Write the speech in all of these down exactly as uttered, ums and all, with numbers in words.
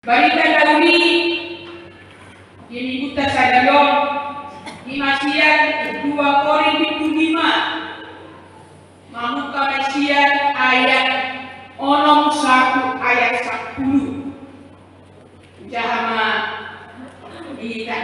Barita na uli di minggunta sadari on, ima sian dua Korin bindu lima, mamungka ma sian ayat onom sahat tu ayat sampulu. Jaha ma hita.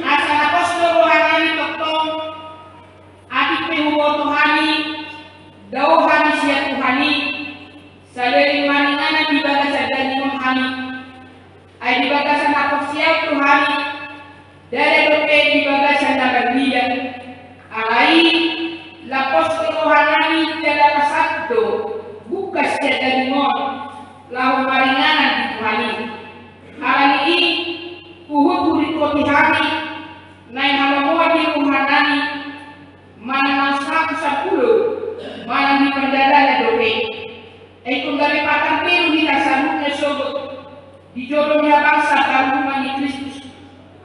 Asa na pos do roha nami tongtong, atik pe huboto hami, dao hami sian Tuhan i, saleleng maringanan di bagasan daging on hami. Ai di bagasan na porseaon do hami, ndada dope di bagasan na marnida. Alai, lapos do roha nami jala pasahat do bungkas sian daging on, laho maringanan di Tuhan i. Halani i, huhut huringkoti hami, naeng halomoan ni roha nami, manang na sahat tu sampulu, manang di pardalanan dope. Ai ingkon gabe patar beru hita saluhutna sogot di jolo ni habangsa paruhuman ni Kristus,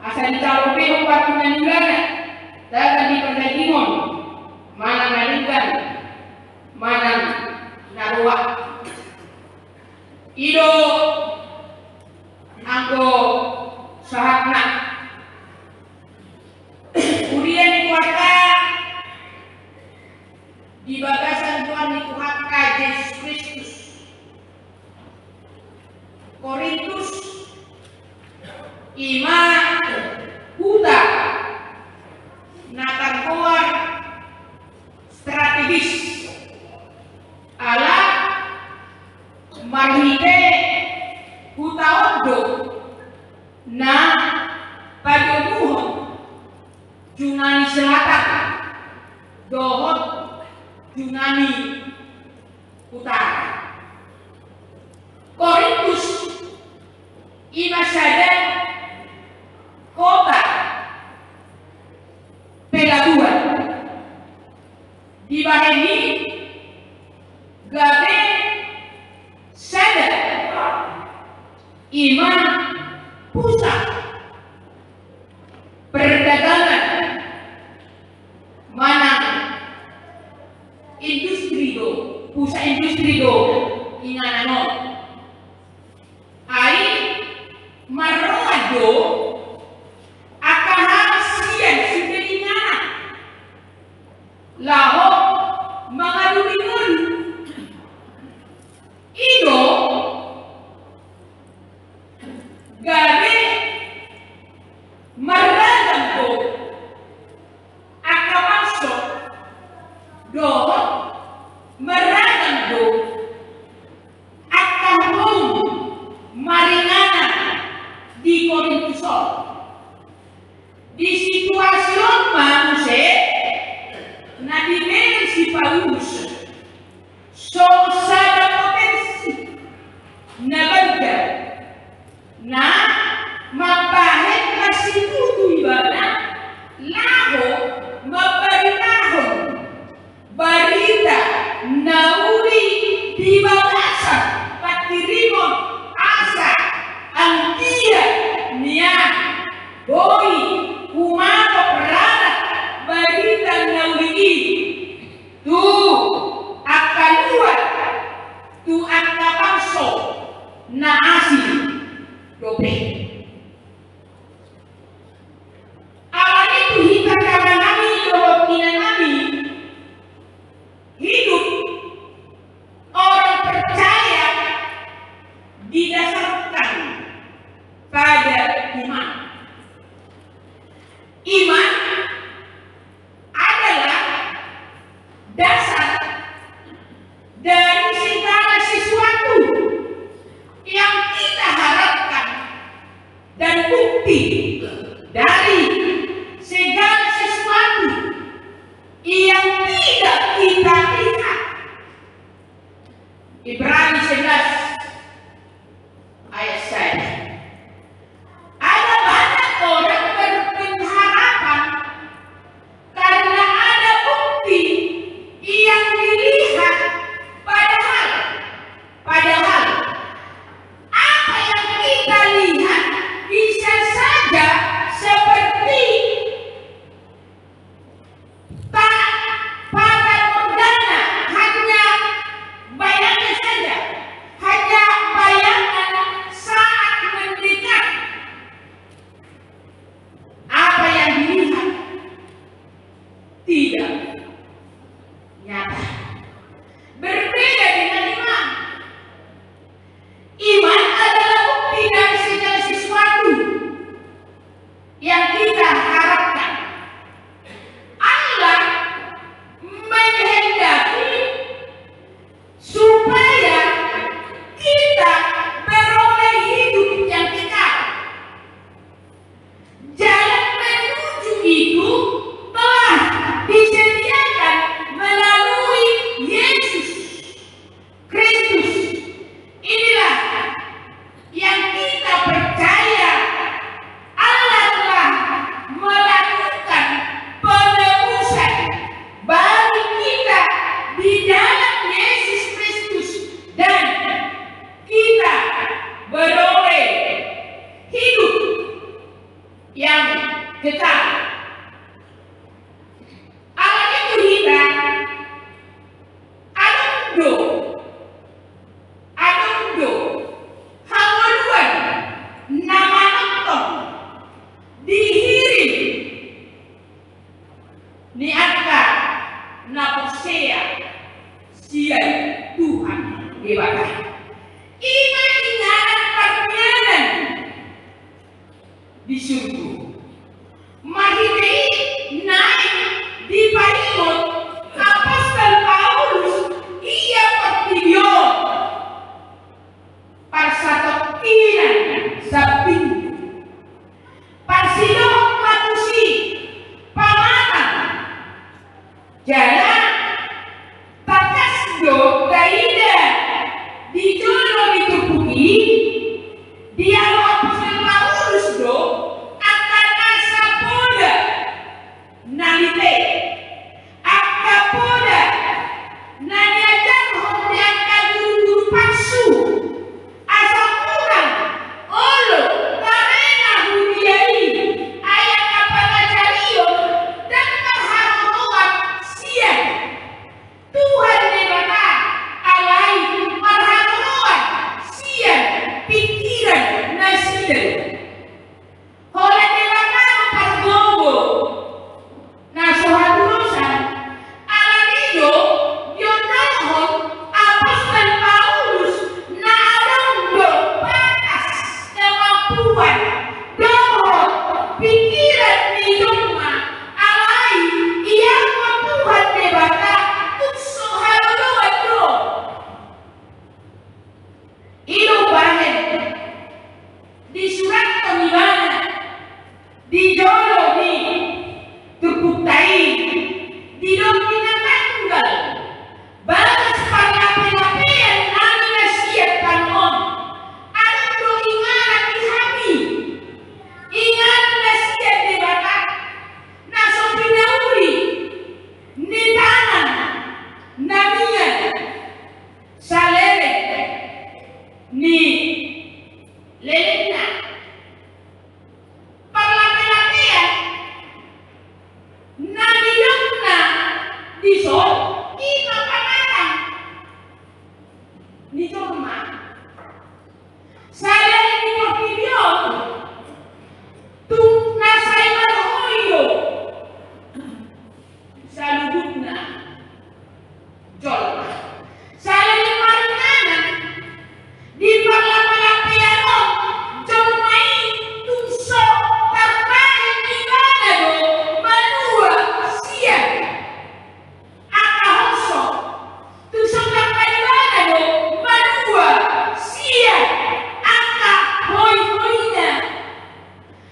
asa dijalo be hombar tu na niulana, tagan di pardagingon, manang na denggan, manang na roa. I do anggo sahatna. Huria ni Tuhanta di bagasan goar ni Tuhanta Jesus Kristus, Korintus ima huta na targoar strategis, ala marhite huta on do na padomuhon Yunani Selatan dohot Yunani Utara. Korintus ima sada kota pelabuhan. Dibahen i gabe sada ima pusat perdagangan manang industri do, pusat industri do inganan on. Ai marroha do angka halak sian sude inganan laho mangalului ngolu. I do gabe marragam do angka panso dohot marragam do angka boru maringanan di Korintus on. Di situasi on ma muse na dibege si Paulus songon sada potensi na bangga na mambahen na situtu ibana laho mambaritahon barita na uli di bagasan pangkirimon Asia, anggiat nian boi humanop radat barita na uli i tu Didok di na tanggal bagas parlape-lapean nami na sian tano on, adong do inganan di hami, inganan na sian Debata, na so pinauli ni tangan na mian saleleng ni lelengna. Parlape-lapean na nidokna dison i ma pamatang ni jolma. Saleleng ni portibi on tung na sai marhoi do saluhutna jolma. Saleleng maringanan di parlape-lapean on, jolma i tung so tarbahen ibana do malua sian angka holso, tung so tarbahen ibana do malua sian angka hoihoina.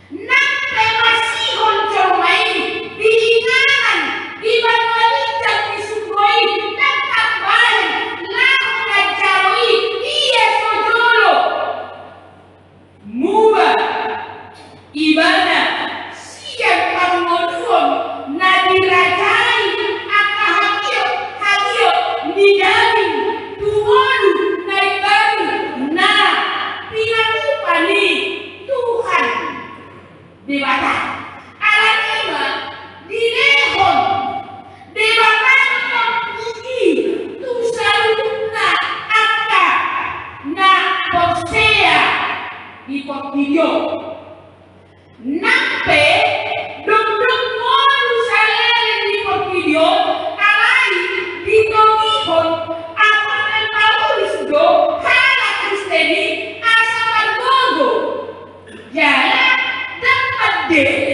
Nang pe masihol jolma i di inganan di banua ginjang di surgo i, nang tarbahen laho manjalo i, ia so jolo muba ibana sian parngoluon na dirajai angka hagiot-hagiot ni daging tu ngolu na imbaru na pinatupa ni Tuhan Debata. Alani i ma dilehon Debata do tondi i tu saluhutna angka na porsea di portibi on. Nang pe dongdong ngolu saleleng di portibi on, alai ditogihon apostel Paulus do halak Kristen i asa margogo. Jala ndang mandele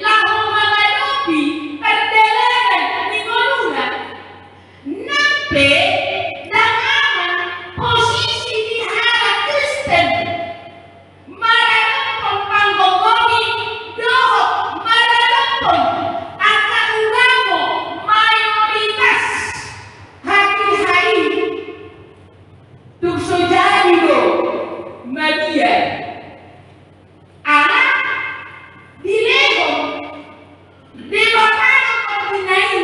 laho mangadopi pardalanan ni ngoluna. Nang pe ndang aman posisi ni halak Kristen maradophon panggonggomi dohot maradophon angka ugamo mayoritas hatiha i, tung so jadi do mabiar. Ala dilehon Debata do tondina i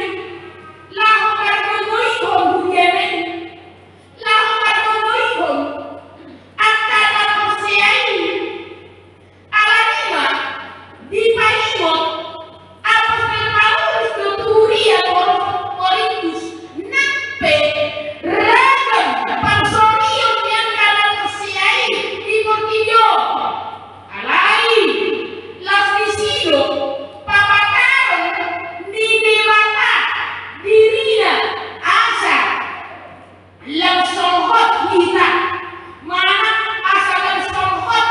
laho margogoihon huriana i, laho margogoihon angka na porsea i. Alani i ma dipaingot apostel Paulus do tu huria Kor-, Korintus, nang pe ragam parsorion ni angka na porsea i di portibi on, alai laos disi do papataron ni Debata dirina asa lam songon hot hita, manang asa lam songon hot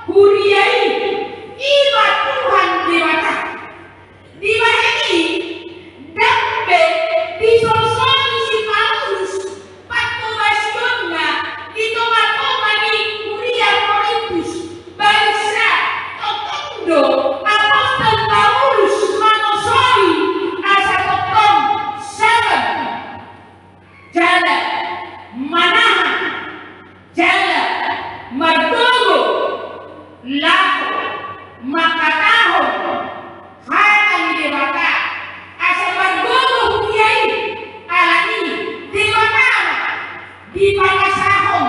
huria i, i ma Tuhan Debata. Dibahen i, ndang pe disolsoli si Paulus pangkobasionna di tongatonga ni huria Korintus, bangsa tongtong do apostel Paulus manosoli asa tongtong sabar jala manahan jala margogo laho mangkatahon hata ni Debata asa margogo huria i. Alani i Debata ma dipangasahon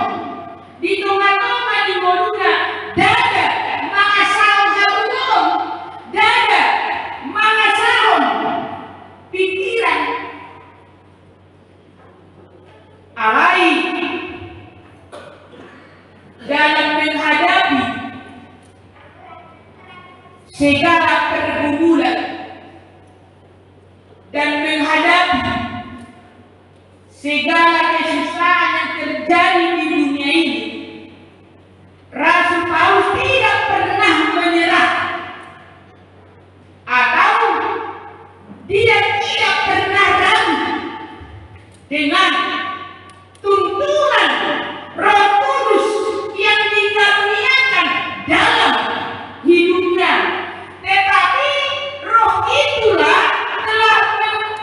di tongatonga ni ngoluna, ndada mangasahon hagogoon, ndada mangasahon pingkiran. Alai dalam menghadapi segala pergumulan dan menghadapi segala kesusahan yang terjadi di dunia ini, Rasul Paulus tidak pernah menyerah atau dia tidak pernah ragu dengan tuntunan Roh Kudus yang dikaruniakan dalam hidupnya. Tetapi Roh itulah telah mem-,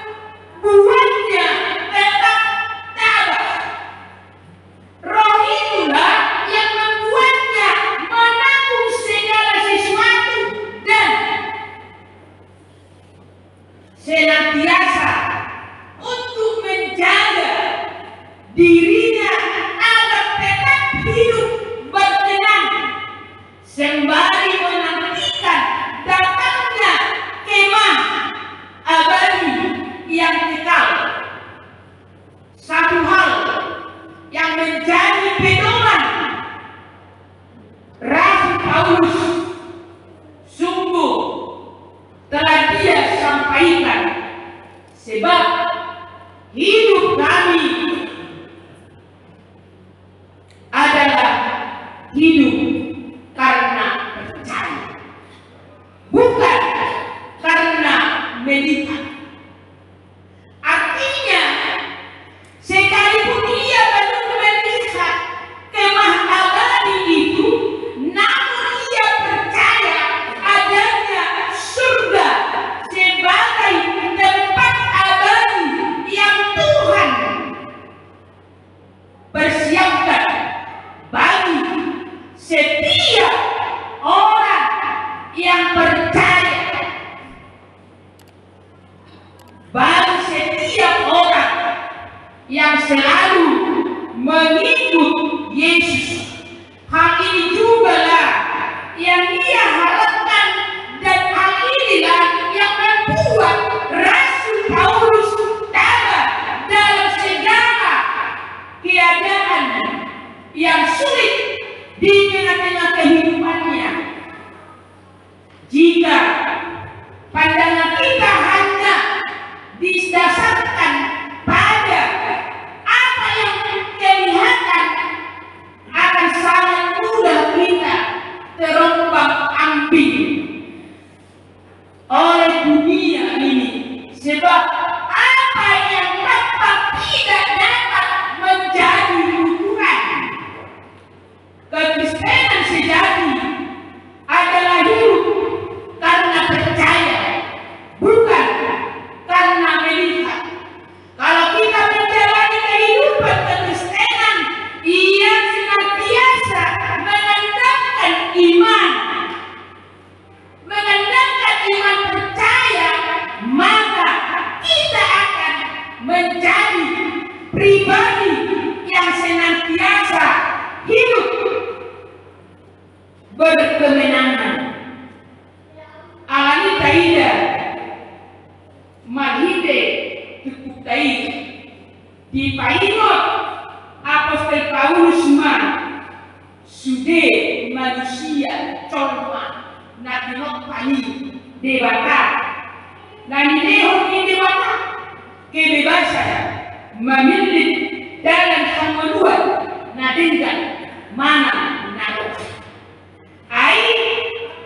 dirinya agar tetap hidup berkenan sembari menantikan datangnya kemah abadi yang kekal. Satu hal yang menjadi pedoman Rasul Paulus, sungguh telah dia sampaikan, sebab hidup kami adalah hidup karena percaya, bukan karena melihat. Artinya, sekalipun ia belum melihat kemah abadi itu, namun ia percaya adanya surga sebagai tempat abadi yang Tuhan persiapkan bagi setiap orang yang percaya, bagi setiap orang yang selalu mengikut Yesus. Hal ini jugalah yang ia harapkan, dan hal inilah yang membuat Rasul Paulus tabah dalam segala keadaan yang sulit di tengah-tengah kehidupannya. Jika pandangan kita hanya didasarkan pada apa yang kelihatan, akan sangat mudah kita terombang-ambing oleh dunia ini. Sebab apa yang tampak tidak dapat menjadi ukuran. Kekristenan sejati adalah hidup karena percaya, bukan karena melihat. Kalau kita menjalani kehidupan kekristenan yang senantiasa mengandalkan iman, mengandalkan iman percaya, maka kita akan menjadi pribadi yang senantiasa hidup berkemenangan. Alani i taida marhite turpukta i, dipaingot apostel Paulus ma sude manusia, jolma na tinompa ni Debata, na nilehon ni Debata kebebasan memilih dalan hangoluan na denggan manang na roa. Ai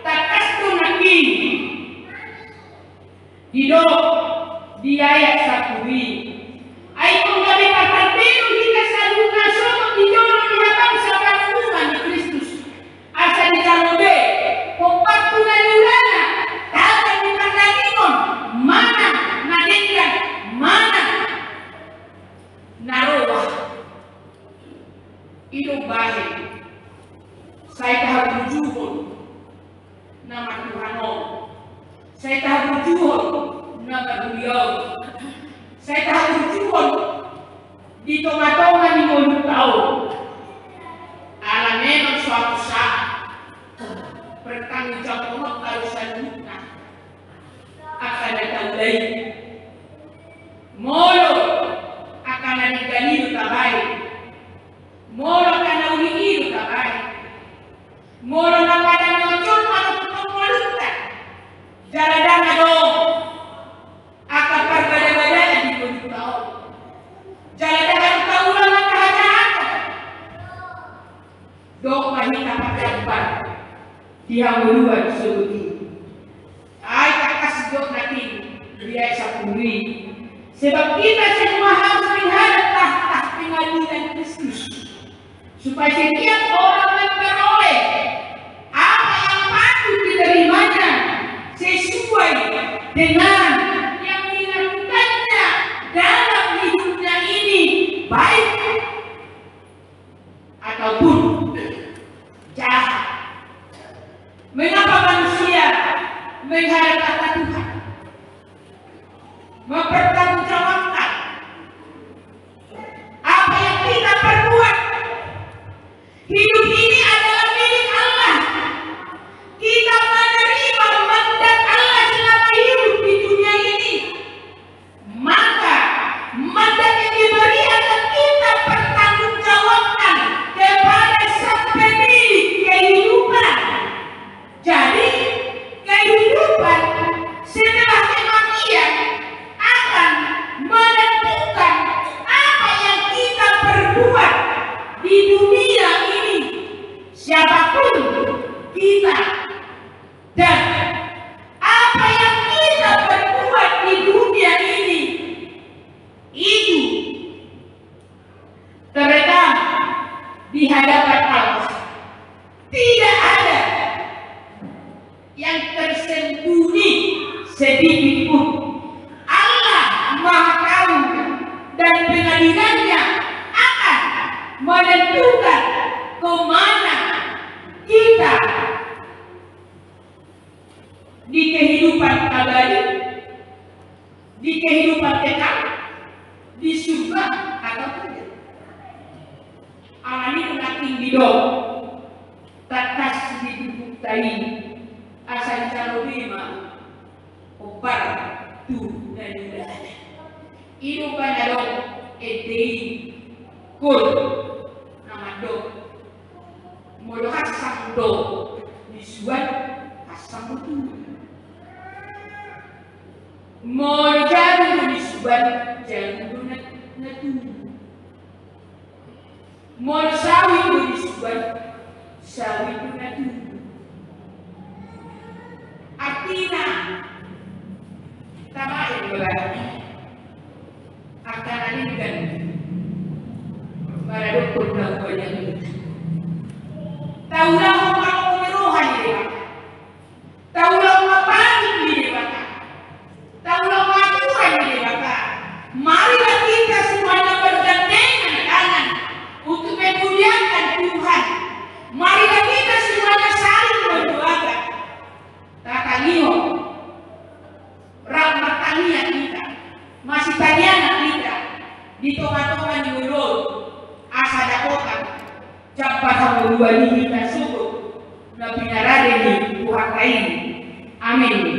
tangkas do nangkin didok di ayat sampulu i. Ai anggo gabe parparbedon hita saluhutna sogot di jolo ni habangsa panguhuman ni Kristus, asa dijalo be pompa tu na niulana, tagan ni pardagingon manang na denggan manang na roa. I do umbahen sai tahaburjuhon nama Tuhan on, sai tahaburjuhon nama huria on, sai tahaburjuhon di tongatonga ni ngolunta on. Ala memang suatu saat pertanggungjawabononta do saluhutna. Angka na taula i, molo angka na denggan i do tabaen, molo angka na uli i do tabaen, molo na padangan jolma do tu ngolunta, jala ndang adong angka parbadabadaan di ngolunta on, jala ndang adong taula angka hajahaton, dok ma hita pardambar di hangoluan sogot i. Ai tangkas didok nangkin di ayat sampulu i. Sebab kita semua harus menghadap tahta pengadilan Kristus, supaya setiap orang memperoleh apa yang patut diterimanya sesuai dengan yang dilakukannya dalam hidupnya ini, baik ataupun jahat. Mengapa manusia menghadap tahta Tuhan? Mempertanggungjawabkan apa yang di hadapan Allah. Tidak ada yang tersembunyi sedikit pun. Allah Maha Tahu, dan pengadilannya akan menentukan kemana kita di kehidupan abadi, di kehidupan kekal, di surga atau tidak. Alani i nangkin didok, tangkas di turpukta i, asa dijalo be ma hombar tu na niula. I do umbahen adong ende i, kol, na mandok, molo hansang do nisuan, hansang do tubu. Molo jagung do nisuan, jagung do na, na tubu. Molo sawit do nisuan, sawit do na tubu. Artina, tama i do lah. Angka na denggan maradophon na umbahen i. Taulahon ma roha ni Debata. Taulahon ma patik ni Debata. Taulahon ma aturan ni Debata. Marilah kita semuanya bergandengan tangan untuk memuliakan Tuhan. Marilah kita semuanya saling mendoakan. Tatangihon. Rap martangiang hita, masitangiangan hita di tongatonga ni ngolu on, asa dapotan jambar hangoluan i hita sogot na pinarade ni Tuhanta i. Amin.